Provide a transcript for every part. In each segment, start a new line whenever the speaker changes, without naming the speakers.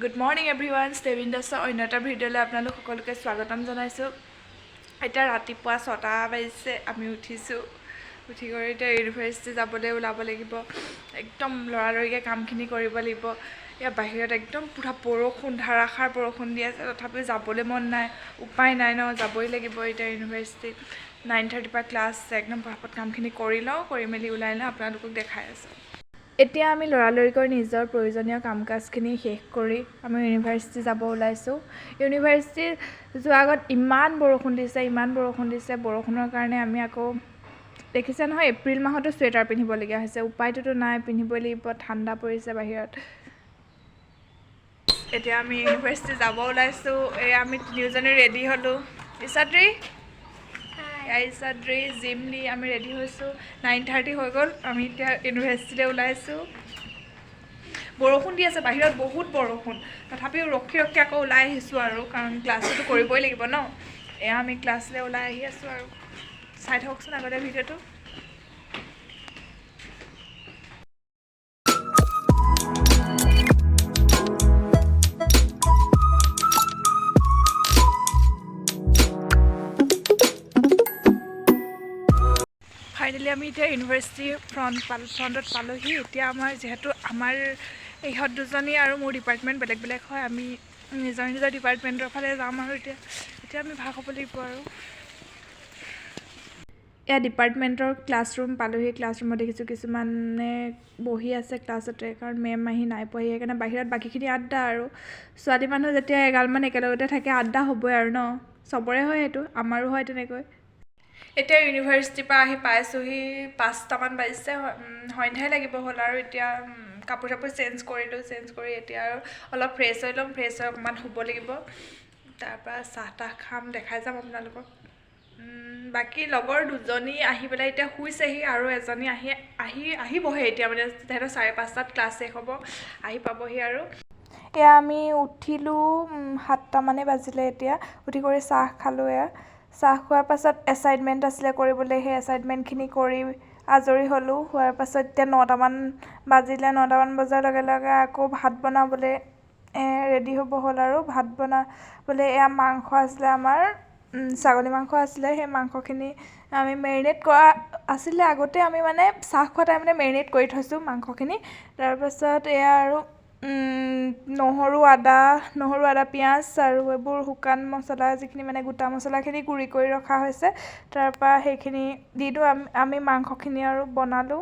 Good morning everyone, ষ্টেভিন দাসৰ অন্য এটা ভিডিঅ'লৈ আপোনালোক সকলোকে স্বাগতম জনাইছোঁ। এতিয়া ৰাতিপুৱা 6টা বাজিছে, আমি উঠিছোঁ। উঠি কৰি এতিয়া ইউনিভাৰ্চিটি যাবলৈ ওলাব লাগিব। একদম লৰালৰিকৈ কামখিনি কৰিব লাগিব। ইয়াৰ বাহিৰত একদম পূৰা বৰষুণ, ধাৰাসাৰ বৰষুণ দি আছে, তথাপিও যাবলৈ মন নাই, উপায় নাই ন, যাবই লাগিব এতিয়া ইউনিভাৰ্চিটি। 9:30ৰ পৰা ক্লাছ আছে। একদম পটাপট কামখিনি কৰি লওঁ, কৰি মেলি ওলাই লওঁ, আপোনালোকক দেখাই আছোঁ। এতিয়া আমি লৰালৰিকৈ নিজৰ প্ৰয়োজনীয় কাম কাজখিনি শেষ কৰি আমি ইউনিভাৰ্চিটি যাব ওলাইছোঁ। ইউনিভাৰ্চিটি যোৱাৰ আগত ইমান বৰষুণ দিছে, ইমান বৰষুণ দিছে। বৰষুণৰ কাৰণে আমি আকৌ দেখিছে নহয়, এপ্ৰিল মাহতো চুৱেটাৰ পিন্ধিবলগীয়া হৈছে। উপায়টোতো নাই, পিন্ধিবই লাগিব, ঠাণ্ডা পৰিছে বাহিৰত। এতিয়া আমি ইউনিভাৰ্চিটি যাব ওলাইছোঁ। এই আমি তিনিওজনী ৰেডি হ'লোঁ। ইছাদ্ৰী, ইছাদ্ৰী, জিমলি, আমি ৰেডি হৈছোঁ। 9:30 হৈ গ'ল, আমি এতিয়া ইউনিভাৰ্চিটিলৈ ওলাইছোঁ। বৰষুণ দি আছে বাহিৰত, বহুত বৰষুণ, তথাপিও ৰখি ৰখি আকৌ ওলাই আহিছোঁ আৰু, কাৰণ ক্লাছটোতো কৰিবই লাগিব ন। এয়া আমি ক্লাছলৈ ওলাই আহি আছোঁ আৰু চাই থাককচোন আগতে ভিডিঅ'টো। ফাইনেলি আমি এতিয়া ইউনিভাৰ্চিটিৰ ফ্ৰণ্টত পালোহি। এতিয়া আমাৰ যিহেতু আমাৰ ইহঁত দুজনী আৰু মোৰ ডিপাৰ্টমেণ্ট বেলেগ বেলেগ হয়, আমি নিজৰ নিজৰ ডিপাৰ্টমেণ্টৰ ফালে যাম আৰু এতিয়া এতিয়া আমি ভাগ হ'ব লাগিব। আৰু এয়া ডিপাৰ্টমেণ্টৰ ক্লাছৰুম পালোহি। ক্লাছৰুমত দেখিছোঁ কিছুমানে বহি আছে ক্লাছতে, কাৰণ মেম আহি নাই পোৱাহি, সেইকাৰণে বাহিৰত বাকীখিনি আড্ডা। আৰু ছোৱালী মানুহ যেতিয়া এগালমান একেলগতে থাকে, আড্ডা হ'বই আৰু ন, চবৰে হয় সেইটো, আমাৰো হয় তেনেকৈ। এতিয়া ইউনিভাৰ্চিটিৰ পৰা আহি পাইছোঁহি, 5টামান বাজিছে, সন্ধ্যাই লাগিব হ'ল। আৰু এতিয়া কাপোৰ চাপোৰ চেঞ্জ কৰিলোঁ, চেঞ্জ কৰি এতিয়া আৰু অলপ ফ্ৰেছ হৈ ল'ম, ফ্ৰেছ হৈ অকণমান শুব লাগিব। তাৰপৰা চাহ তাহ খাম, দেখাই যাম আপোনালোকক। বাকী লগৰ দুজনী আহি পেলাই এতিয়া শুইছেহি আৰু এজনী আহি আহি আহিবহে এতিয়া, মানে তেহেঁতৰ 5:30টাত ক্লাছ শেষ হ'ব, আহি পাবহি। আৰু এয়া আমি উঠিলোঁ, 7টামানেই বাজিলে। এতিয়া উঠি কৰি চাহ খালোঁ। এয়া চাহ খোৱাৰ পাছত এছাইনমেণ্ট আছিলে কৰিবলৈ, সেই এছাইনমেণ্টখিনি কৰি আজৰি হ'লোঁ। হোৱাৰ পাছত এতিয়া 9টামান বাজিলে। 9টামান বজাৰ লগে লগে আকৌ ভাত বনাবলৈ ৰেডি হ'ব হ'ল। আৰু ভাত বনাবলৈ এয়া মাংস আছিলে আমাৰ, ছাগলী মাংস আছিলে। সেই মাংসখিনি আমি মেৰিনেট কৰা আছিলে আগতে, আমি মানে চাহ খোৱা টাইমতে মেৰিনেট কৰি থৈছোঁ মাংসখিনি। তাৰপাছত এয়া আৰু নহৰু আদা পিঁয়াজ আৰু এইবোৰ শুকান মছলা যিখিনি, মানে গোটা মছলাখিনি গুড়ি কৰি ৰখা হৈছে। তাৰপৰা সেইখিনি দি দিওঁ আমি মাংসখিনি আৰু বনালোঁ।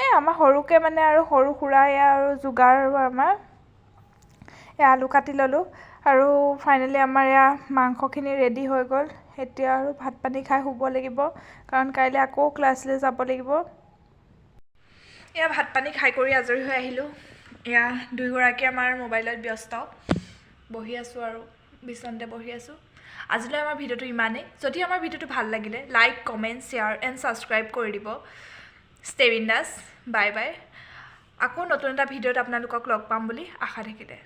এই আমাৰ সৰুকৈ মানে আৰু সৰু সুৰা এয়া আৰু যোগাৰ। আৰু আমাৰ এয়া আলু কাটি ল'লোঁ আৰু ফাইনেলি আমাৰ এয়া মাংসখিনি ৰেডি হৈ গ'ল। এতিয়া আৰু ভাত পানী খাই শুব লাগিব, কাৰণ কাইলৈ আকৌ ক্লাছলৈ যাব লাগিব। এয়া ভাত পানী খাই কৰি আজৰি হৈ আহিলোঁ। এয়া দুয়োগৰাকী আমাৰ মোবাইলত ব্যস্ত, বহি আছোঁ আৰু বিচনাতে বহি আছোঁ। আজিলৈ আমাৰ ভিডিঅ'টো ইমানেই। যদি আমাৰ ভিডিঅ'টো ভাল লাগিলে like, comment, share and subscribe কৰি দিব। ষ্টেভিন দাস, বাই বাই। আকৌ নতুন এটা ভিডিঅ'ত আপোনালোকক লগ পাম বুলি আশা থাকিলে।